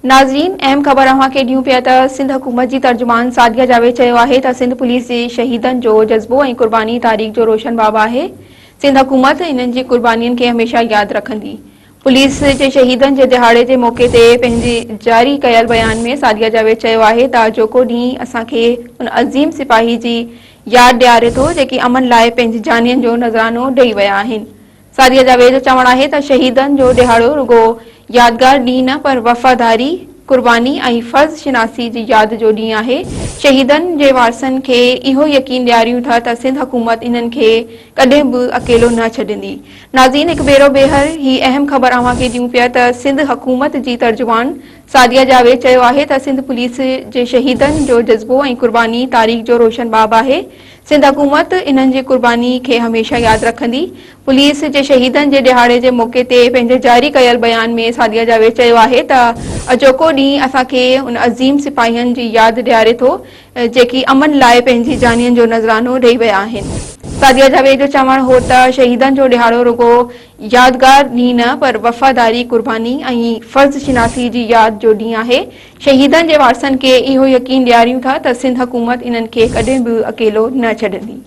ناظرين اهم خبر اوهان کي ڏيون پيا ته سنڌ حڪومت جي ترجمان سعديه جاويد چيو آهي ته سنڌ پوليس جي شهيدن جو جذبو ۽ قرباني تاريخ جو روشن باب آهي، سنڌ حڪومت انهن جي قربانين کي هميشه ياد رکندي. پوليس جي شهيدن جي ڏهاڙي جي موقعي تي پنهنجي جاري ڪيل بيان ۾ سعديه جاويد چيو آهي ته اڄوڪو ڏينهن اسان کي ان عظيم سپاهي جي ياد ڏياري ٿو جيڪي امن لاء پنهنجي جانين جو نذرانو ڏئي ويا آهن. سعديه جاويد جو چوڻ آهي ته شهيدن جو ڏهاڙو رڳو يادگار ڏينهن نه پر وفاداري، قرباني ۽ فرض شناسي جي ياد جو ڏينهن آهي، شهيدن جي وارثن کي اهو يقين ڏياريون ٿا ته سنڌ حڪومت انهن کي ڪڏهن به اڪيلو نه ڇڏيندي. ناظرين هڪ ڀيرو ٻيهر هي اهم خبر اوهان کي ڏيون پيا ته سنڌ حڪومت جي ترجمان سعديه جاويد چيو آهي ته سنڌ پوليس جي شهيدن جو جذبو ۽ قرباني تاريخ جو روشن باب آهي، سنڌ حڪومت انهن جي قرباني کي هميشه ياد رکندي. پوليس جي شهيدن جي ڏهاڙي جي موقعي تي پنهنجي جاري ڪيل بيان ۾ سعديه جاويد چيو آهي ته اڄوڪو ڏينهن اسان کي ان عظيم سپاهين جي ياد ڏياري ٿو جيڪي امن لاء پنهنجي جانين جو نذرانو ڏئي ويا آهن. سعديه جاويد جو چوڻ هو ته شهيدن جو ڏهاڙو رڳو يادگار ڏينهن نه پر وفاداري، قرباني ۽ فرض شناسي جي ياد جو ڏينهن آهي. شهيدن جي وارثن کي اهو يقين ڏياريون ٿا ته سنڌ حڪومت انهن کي ڪڏهن به اڪيلو نه ڇڏندي.